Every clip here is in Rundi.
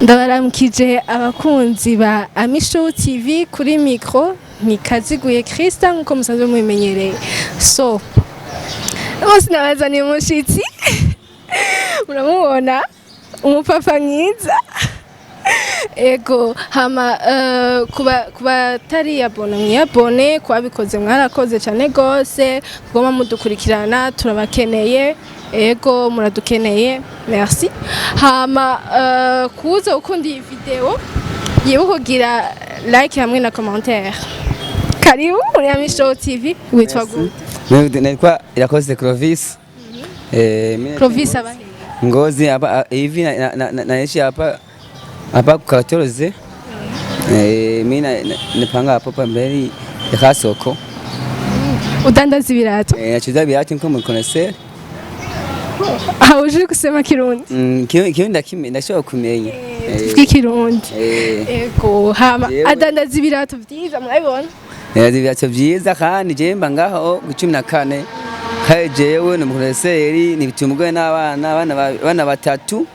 Ndabaramukije abakunzi ba Amishow TV. Kuri micro ni Kaziguye Krista, nkuko musanzwe mubimenyereye. So bose nabazaniye umushitsi, muramubona, umupapa mwiza. Ego, hama kuba tari abone mwiyabone, kubabikoze mwarakoze cyane gose, kugoma mudukurikirana, turabakeneye. Ego, muradukeneye, merci. Hama kuza ukunda iyi video, yibuka kugira like hamwe na commentaire. Karibu muri Amishow TV. Witwa gute? Naitwa Irakoze Clovis. Clovis abahe? Ngozi hapa hivi naishi hapa hapa 14. Mimi nipanga hapo pembeni ya kasoko. Udandaza ibirato? Nachuza viatu nko mu connaisseur. Haujui kusema Kirundi? Kiyo ndakime ndashobora kumenya. Tuvuge Kirundi. Ego, hama adandaza ibirato vyiza, murabibona. Ibirato vyiza, kandi jewe mba ngaho ku 14. Kandi jewe ni umukoneseri, nibitiye umugore n'abana, abana batatu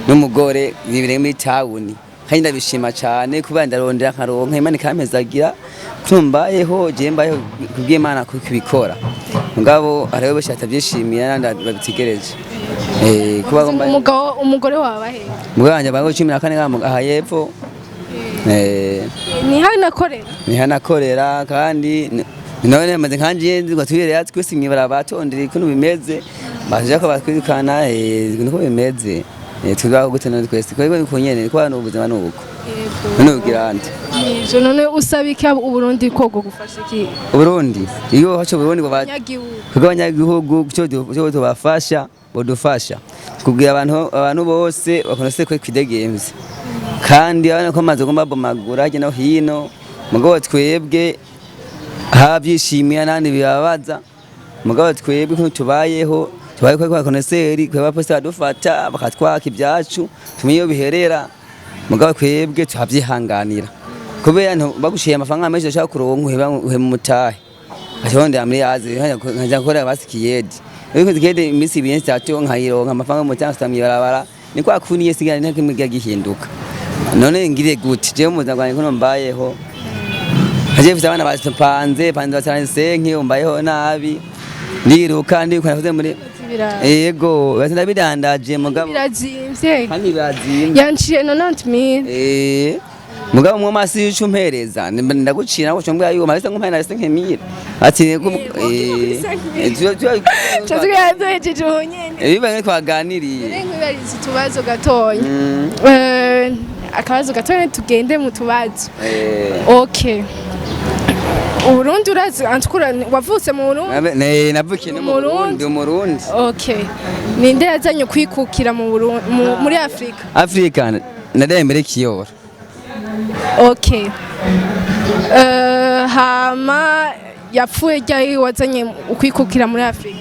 n'umugore, bibiri muri tawuni. Kandi ndabishima cane kuba ndarondera nkaronka, Imana ikampezagira kuko mbayeho, jewe mbayeho kubw'Imana kubikora. Mugabo hariho benshi batavyishimiye n'abandi babitegereje. Kuba mbayeho. Umugabo, umugore wawe ahe? Umugore wanje mbayeho 14 ngaha aha yepfo. Ni hano nakorera? Niho nakorera, kandi none maze nkanje nzi twirera twese mwibara batondera ukuntu bimeze, baje ko batwirukana, niko bimeze. Tubaho gute none twese ko niko nyene ko hano ubuzima nuko none ugira nte? Nivyo. None usaba iki Uburundi ko gufasha iki? Uburundi, iyo haco Burundi ngo Nyagihugu. Kuko abanyagihugu cyo tubafasha, bodufasha kugira abantu bose bakonose ko kwidegemvye, kandi abana ko amaze gomba bomagura hirya no hino. Mugabo twebwe habyishimiye nandi bibabaza, mugabo twebwe ko tubayeho, tubaye ko bakoneseri kwe baposta badufata bakatwaka ibyacu, tumenye iyo biherera. Mugabo twebwe tuhabyihanganira kubera bagushiye amafaranga menshi ashaka kuronka, uheba uheba umutahe ashobora muri yazi nkaja gukora basikiyedi, ariko zikiyedi iminsi 2 3 nkayironka amafaranga mu cyangwa mw'ibarabara. Ni kwa kuniye sigara nta kimwe gihinduka. None ngire gute jewe mu buzima bwanjye kuno mbayeho? Aje mfite abana bapanze panze bataranye senke, mbayeho nabi, ndiruka ndiruka nakoze muri Ibirato. Yego, basi ndabidandaje mugabo Birazimvye. Kandi birazimvye. Yanciye 90 000. Mugabo mwo masi yicu mpereza ndagucira ngo cumbwa yuko marese ngumpera nase nkemira ati Cyo duhejeje ubu nyene. Biba twaganiriye. None nkwibariza utubazo gatonya. Akabazo gatonya, tugende mu tubazo. Okay. Uburundi urazi antukura, wavutse mu Burundi? Navukiye no mu Burundi, umurundi. Okay. Ninde yazanye kwikukira mu Burundi, muri Afrika? Afrika nadaye mbere kiyora. Okay. Hama yapfuye ryari wazanye ukwikukira muri Afrika?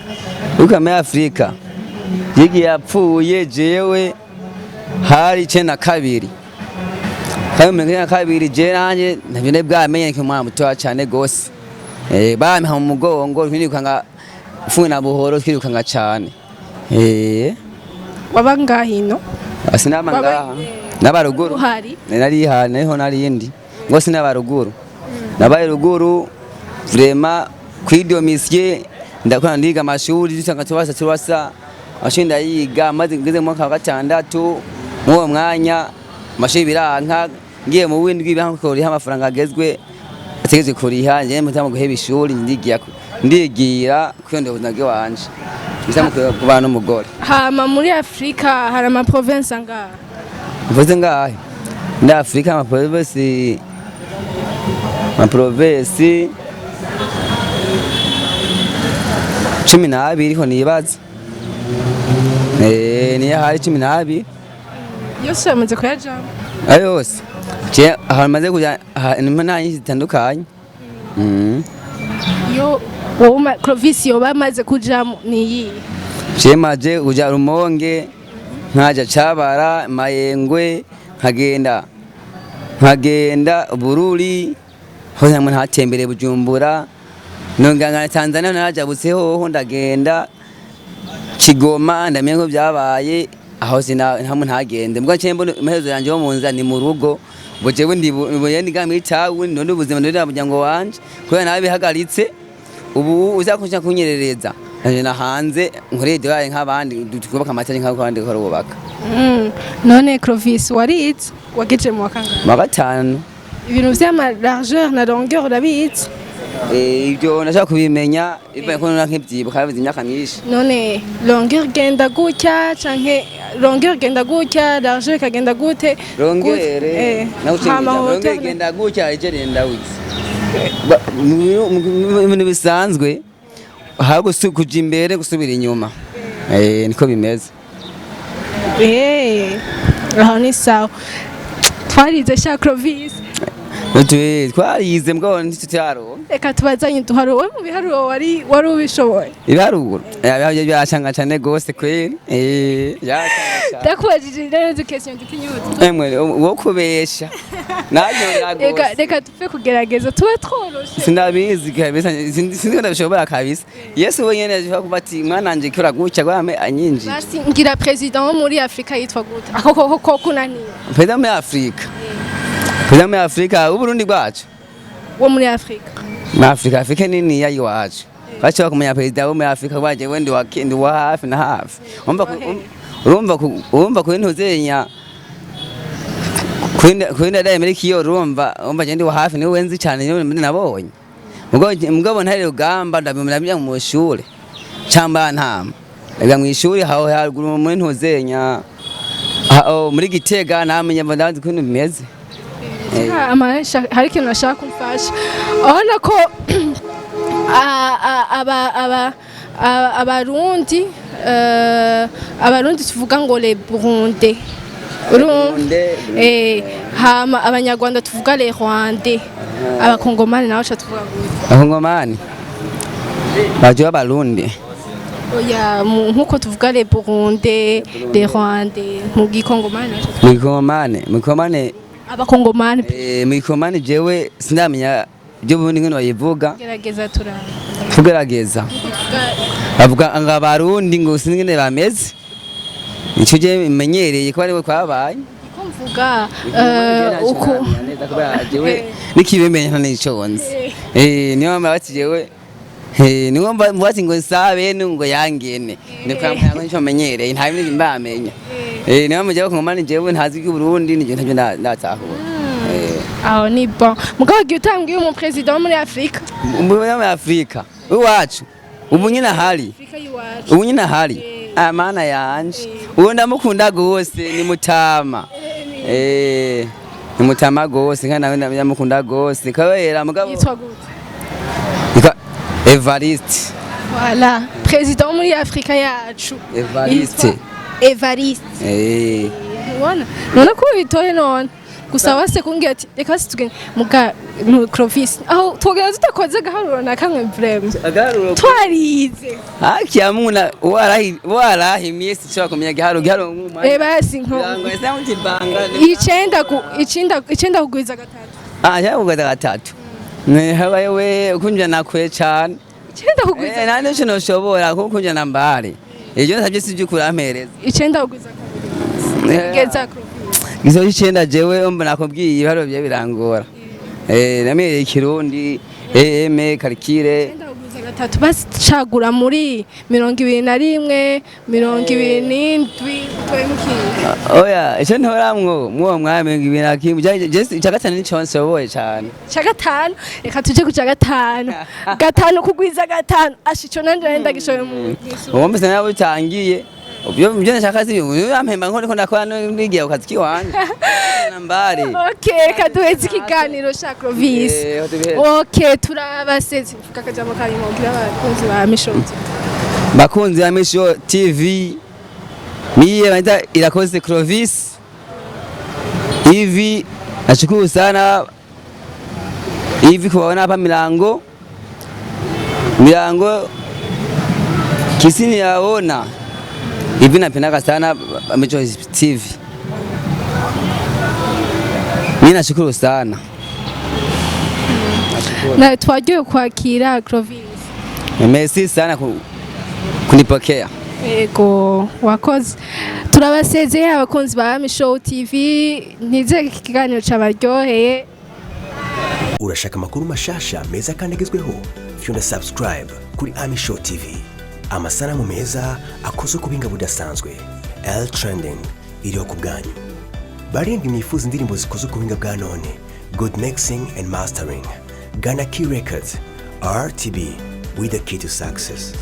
Uko muri Afrika yigi yapfuye, jewe hari 92, kandi 92 je nanje ntavyo nari bwamenye, nk'umwana mutoya cane gose. Bampa mu mugongo twirukanga funa buhoro, twirukanga cane. Waba ngahino? Sinaba ngaha, n'abaruguru. Uhari? Nari hano niho nari ndi ngo sinabaruguru, nabaye ruguru vraiment kwidomisye, ndakora, ndiga amashuri, dusanga tubasa tubasa amashuri ndayiga, maze ngeze mu mwaka wa gatandatu, muri uwo mwanya amashuri biranka, ngiye mu w'indwi biranka kuriha amafaranga agezwe ategetswe kuriha, njyewe mpitamo guheba ishuri, ndigira ndigira kwiyondera ubuzima bw'iwanje, mpitamo kubana n'umugore. Hama muri Afrika hari ama province angahe? Mvuze ngahe muri Afrika? Amaprovensi 12 ho nibaza. Niyo hari 12. Yose yamaze kuyajamwo? Ayo yose je ahantu maze kuja ni mu ntara nyinshi zitandukanye. Yo wowe Clovis yoba amaze kujamo ni iyihe? Je maje kuja Rumonge, nkaja Cabara, Mayengwe, nkagenda Bururi hose hamwe, ntatembereye Bujumbura, nongera nka Tanzania narajabutse hoho, ndagenda Kigoma, ndamenya ko byabaye. Aho sina hamwe ntagende mbwa nce mbona amaherezo yanje yo mu nzira ni mu rugo. Ngo jewe ndi ndi muri town, none ubuzima ndi muryango wanje kubera nawe bihagaritse. Ubu uza kuja kunyerereza nje na hanze nkoreye idolari nk'abandi, twubaka amatari nk'abandi barubaka. None Clovis, warize, wageje mu wakangahe? Mu wa gatanu. Ibintu vy'ama largeur na longueur urabizi? Ibyo nashaka kubimenya ivaye ko nk'ibyibuka yabize imyaka myinshi. None longueur genda gutya canke longueur genda gutya, largeur ikagenda gute? Longueur Hama longere hauteur genda gutya, ije renda gutya. Mu bintu bisanzwe aho kuja imbere gusubira inyuma, niko bimeze. Aho ni sawa, twarize sha Clovis. Twarize mbwo ntitutaronka. Reka tubazanye uduharuro. We mu biharuro wari ubishoboye? Ibiharuro byaracanga cane gose kweri, byaracanga cane. Ndakubajije rero udu question dukinyuze. Emwe, wo kubesha naryohera Reka gose. Reka tupfe kugerageza tube tworoshe. Sinabizi kabisa, sinzi ko ndabishobora kabisa. Yesu wenyene ashobora kuba ati: "Mwana wanje, kora gutya," gwame anyinjije. Basi ngira president wo muri Afrika yitwa gute? Ako koko ko kunaniye? Perezida muri Afrika, perezida muri Afrika w'Uburundi bwacu? Wo muri Afrika. Muri Afrika, Afrika nini iwacu, bashobora kumenya perezida wo muri Afrika waje we ndi wa hafi na hafi. Urumva urumva kuri ntuzenya kuri ndadaye muri kiyo, urumva je ndi wa hafi, niwe wenzi cyane, niwe nabonye. Mugabo ntari rugamba ndabimenya mu shure camba ntama ega mu ishuri aho haruguru muri ntuzenya aho muri Gitega, namenye ndazi ukuntu bimeze. Hari ikintu nashaka kumfasha. Urabona ko abarundi, abarundi tuvuga ngo les Burundais. Urumva? Hama abanyarwanda tuvuga les Rwandais, abakongomani nabo ca tuvuga gute? Abakongomani baje b'abarundi? Oya, nkuko tuvuga les Burundais, les Rwandais, mu gikongomani naco tuvuga? Mu gikongomani Abakongomani. Mu gikongomani jewe sindamenya ibyo bundi ngene bayivuga. Gerageza turaba. Tugerageza, bavuga ngo abarundi ngo sinzi ngene bameze, nico je menyereye ko ariwe kwabaye. Ko mvuga uku Jewe nikibimenya nta nico nzi. Niyo mpamvu bati jewe niyo mpamvu bati ngo sabe ngo yangene ni kwa mpamvu nico menyereye, nta bindi mbamenya. Niyo mpamvu jewe kongomani jewe ntazi iby'Uburundi nivyo ntavyo ndatahura. Aho ni bon, mugabo igihe utambwiye umu president wo muri Afrika. Muri Afrika iwacu ubu nyine ahari? Afrika y'iwacu. Ubu nyine ahari, amana yanje, uwo ndamukunda gose, ni mutama, ni mutama gose, kandi nawe ndamukunda gose kabera mugabo. Yitwa gute? Yitwa Evariste. Voilà, president wo muri Afrika yacu. Evariste. Yitwa Evariste. Ubona none ko ubitoye, none gusa wase kumbwira ati reka basi tugende muga mu Clovis, aho twogenda tudakoze agaharuro na kamwe vraiment? Agaruro. Twarize. Haki ya Mungu warahi warahimye sinshobora kumenya igiharuro nk'umwanya. Basi nko Birangwa ese mutibanga. Icenda kugwiza gatatu. Ah, cyangwa kugwiza gatatu. Ne habaye we kunja nakwe cyane. Icenda kugwiza Nta n'icyo noshobora kuko kunja na mbare. Ibyo ntabyo si byo kurampereza. Icenda kugwiza kabiri geza, Clovis. Izo icenda jewe mbona nakubwiye ibiharuro bye birangora. Namenyereye ikirundi, EM, calcul. Icenda kugwiza gatatu, basi cagura muri 21, 27, twemukiye. Oya, icyo ntoramwo mwuwo mwanya 21. Je icya gatanu nico nshoboye cyane. Ca gatanu, reka tuje ku ca gatanu. Gatanu kugwiza gatanu, asha ico nanje nari ndagishoboye mu Uwo mbese nawe utangiye. Ibyo nashaka si yampemba nko ndiko ndakora nigiye ku kazi kiwanje. Nambare. Okay, reka duheze ikiganiro sha Clovis. Duheze. Okay, turabaseze. Mvuga akajambo kanyuma ubwira abakunzi ba Misho TV. Bakunzi ba Misho TV, miye naita Irakoze Clovis. Hivi nashukuru sana hivi kuwaona hapa Milango. Milango kisini yaona hivi, napendaka sana Misho TV. Mimi nashukuru sana. Na twagiye kwakira Clovis. Merci sana kunipokea. Yego, wakoze. Turabasezeye, abakunzi ba Ami Show TV. Nizere ko ikiganiro cabaryoheye. Urashaka amakuru mashasha meza kandi agezweho? Fyonda subscribe kuri Ami Show TV. Amasanamu meza akozwe ku buhinga budasanzwe, L Trending iriho ku bwanyu. Barindwi mwifuza indirimbo zikozwe ku buhinga bwa none, good mixing and mastering, Ghana Key Records, RTB with the key to success.